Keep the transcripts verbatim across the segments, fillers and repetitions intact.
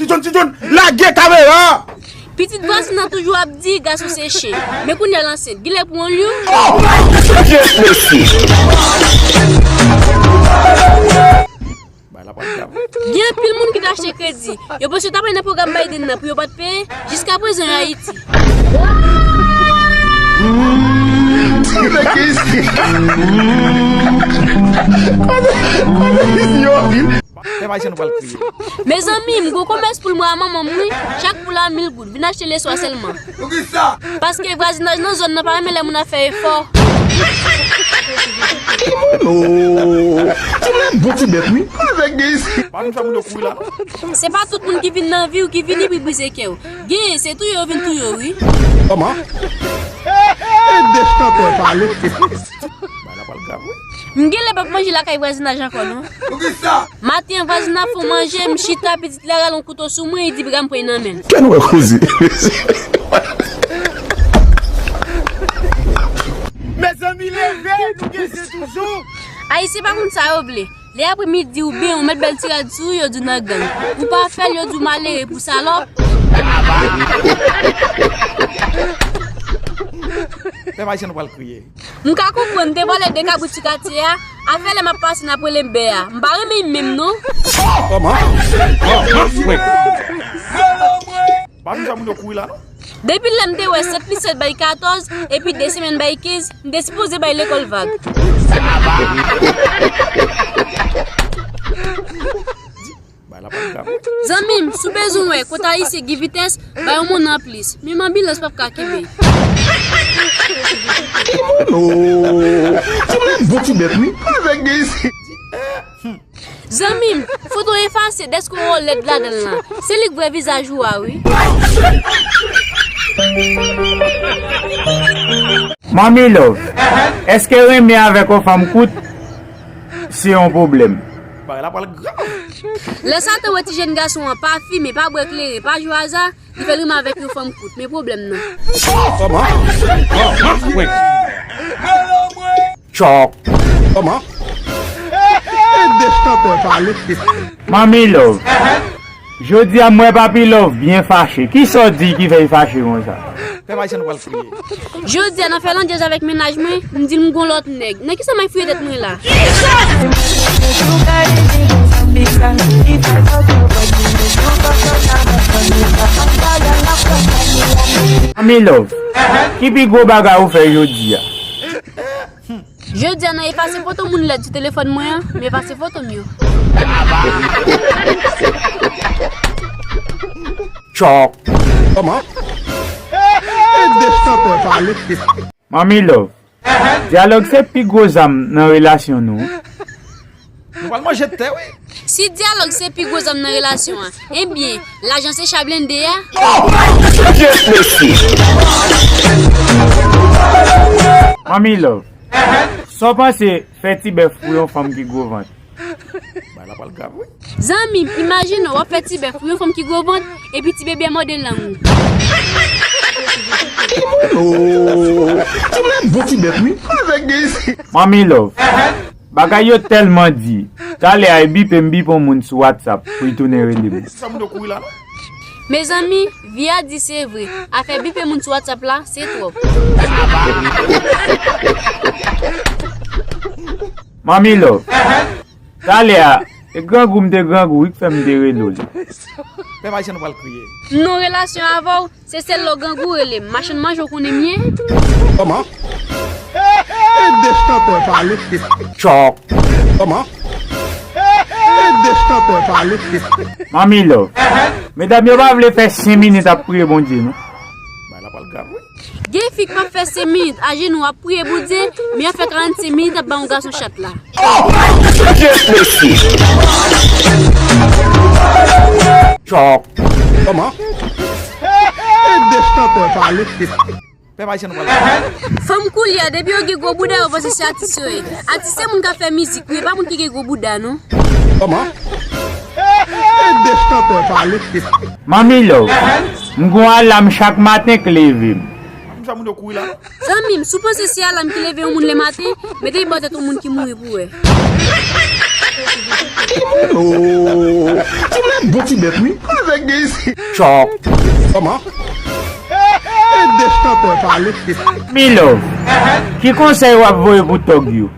Titoun, Titoun, lage kamera! Pitit vwazin nan toujou ap di gason se chen. Men kounye a l ansent. Genlè pou yon lyon. Bay la pa grav. Gen anpil moun ki t achte kredi. Yo panse yo t ap nan pwogram Biden nan pou yo pa t peye. Jiskaprezan yo Ayiti. Mezanmi, m gwo komès poul mwen a manman m wi. Chak poul a mil goud. Vin achte leswa sèlman. Paske vwazinaj nan zòn nan pa renmen lè moun ap fè efò. Ti moun bon ti bèt wi. Pa vin fè moun yo kouri la non. Se pa tout moun ki vin nan vi w ki vini pou brize kè w. Genyen se touye yo vin touye w wi. Kòman? E de chantè pale. Bay la pral grav wi. M genlè p ap manje lakay vwazinaj ankò non. Maten an vwazin nan fè w manje, m chita pitit la rale yon kouto sou mwen, li di piga m pran nan men l. Kè nou wè koze. Mezanmi leve, nou gen se toujou. Ayisyen pa konn sa yo vle. Lè apremidi oubyen ou met bèl ti rad sou ou, yo di w nan gang. Ou pa fè l, yo di w malere pou salòp. Pèp ayisyen nou pral kriye. M ka konprann, te vòlè de kabrit sou katye a, afè lè m ap pase n ap rele m bè a. M pa renmen l menm non. Kòman? Pa vin fè moun yo kouri la non. Depi lè m te wè sèt plis sèt bay katòz, epi de semèn bay kenz, m te sipoze bay lekòl vag. Bay la pa grav. Zanmi m, si w bezwen wè kote ayisyen gen vitès, bay yon moun anplis. Menm anbilans p ap ka kenbe. Ti moun bon ti bèt wi. Zanmi m, foto efase dèske w wè w lèd ladan l lan. Se li k vre vizaj ou a wi. Manmi Love, èske renmen avèk yon fanm kout se yon pwoblèm? Bagay la pral grav. Lè Satan wè ti jèn gason an pa fimen, pa bwè kleren, pa jwe aza, li fè l renmen avèk yon fanm kout. Men pwoblèm nan. Kòman? Kòman? Chòk. Kòman? E de chantè pale. Manmi Love. Jodi a m wè Papi Love byen fache. Kisa w di ki fè l fache konsa? Pèp ayisyen nou pral kriye. Jodi a nan fè landjèz avèk mennaj mwen, m di l m gon lòt nèg. Nan kisa m al fouye tèt mwen la? Manmi Love, ki pi gwo bagay ou fè jodi a? Jodi a nan efase foto moun lèd sou telefòn mwen an, m efase foto m yo. Chòk. Kòman? E de chantè pale. Manmi Love, dyalòg se pi gwo zam nan relasyon nou. Nou pral manje tè wi. Si dyalòg se pi gwo zam nan relasyon an, ebyen, lajan se cha blende a. Manmi Love, sa w panse fè ti bèf pou yon fanm ki gwo vant? Bay la pral grav wi. Zanmi m, imajine w ap fè ti bèf pou yon fanm ki gwo vant, epi ti bebe a mòde lang ou. Ti moun bon ti bèt wi. Manmi Love, bagay yo tèlman di. Talè a e bipe m bipe yon moun sou WhatsApp pou l tounen rele m. Sa moun yo kouri la non. Mezanmi, vi a di se vre. Afè bipe moun sou WhatsApp la, se twòp. Manmi Love, talè a, e grangou m te grangou wi k fè m te rele w li. Pèp ayisyen nou pral kriye. M nan relasyon avè w, se sèl lè w grangou w rele m. Machann manje w konnen m ye. Kòman? E de chantè pale. Chòk. Kòman? E de chantè pale. Manmi Love, medam yo pa vle fè senk minit ap priye Bondye non. Bagay la pral grav wi. Gen fi k p ap fè senk minit ajenou ap priye Bondye, men y ap fè karannsenk minit ap ba yon gason chat la. Chòk. Kòman? E de chantè pale. Pèp ayisyen nou pral. Fanm koulye a, depi yo gen gwo bouda, yo panse se atis yo ye. Atis se moun k ap fè mizik wi, e pa moun ki gen gwo bouda non. Kòman? E de chantè pale. Manmi Love, m gon alam chak maten k leve m. Manmi sa moun yo kouri la non. Zanmi m, si w panse se alam ki leve yon moun lè maten, mete l bò tèt yon moun ki mouri pou w wè. Oh, ti mwen bon ti bèt, wi. Avèk gen isi. Chòk. Kòman? E de chantè pale. Milo, ki konsèy w ap voye pou tòg yo?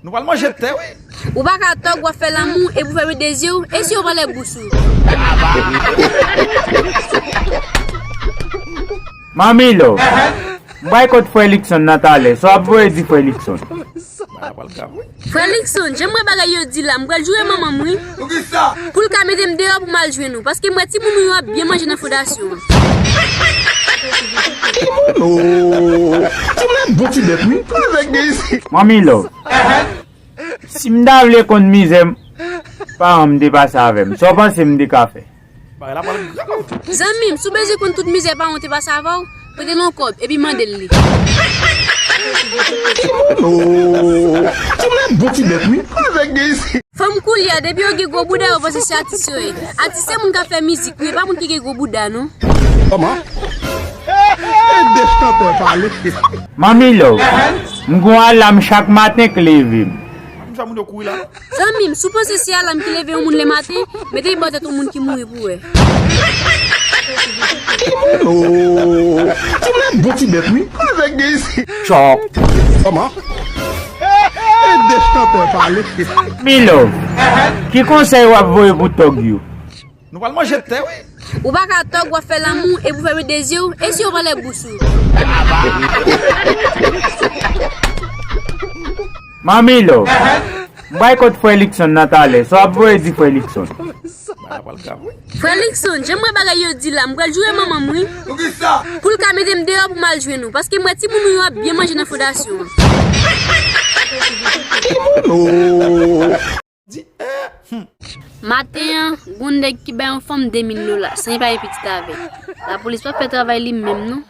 Nou pral manje tè, wi. Ou pa ka tòg, w ap fè lanmou, epi w fèmen de zye w, e si yo vòlè bous ou? Manmi Love, m pral kot frè Likson nan talè, sa w ap voye di frè Likson? Frè Likson, jan m wè bagay yo di la, m pral joure manman m, wi. Pou l ka mete m deyò pou m al jwenn ou, paske m wè timoun ou yo ap byen manje nan fondasyon an. Oh, ti mwen bon ti bèt, wi. Avèk gen isi. Manmi Love, si m ta vle konn mizè paran m te pase avè m, sa w panse m te ka fè? Bagay la pral grav. Zanmi m, si w bezwen konn tout mizè paran w te pase avè w, prete l yon kòb, epi mande l li. Oh, ti mwen bon ti bèt, wi. Avèk gen isi. Fanm koulye a, depi yo gen gwo bouda, yo panse se atis yo ye. Atis se moun k ap fè mizik, wi, e pa moun ki gen gwo bouda, non. Kòman? E de chantè pale. Manmi Love, m gon alam chak maten k leve m. Sa moun yo kouri la. Zanmi m, si w panse se alam ki leve yon moun lematen, mete l bò tèt yon moun ki mouri pou w wè. Oh, ti mwen bon ti bèt, wi. Avèk gen isi. Chòk. Kòman? E de chantè pale. Milo, ki konsèy w ap voye pou tòg yo? Nou pral manje tè, wi. Ou pa ka tòg, w ap fè lanmou, epi w fèmen de zye w, e si yo vòlè bous ou? Manmi Love, m pral kot frè Likson nan talè, sa w ap voye di frè Likson? Bagay la pral grav, wi. Frè Likson, jan m wè bagay yo di la, m pral joure manman m, wi. Pou ki sa? Pou l ka mete m deyò pou m al jwenn ou, paske m wè timoun ou yo ap byen manje nan fondasyon an. Oh. Di, eh, hmm. Maten an, gon nèg ki bay yon fanm de mil dola, san li pa gen pitit avè l. Lapolis p ap fè travay li menm, non.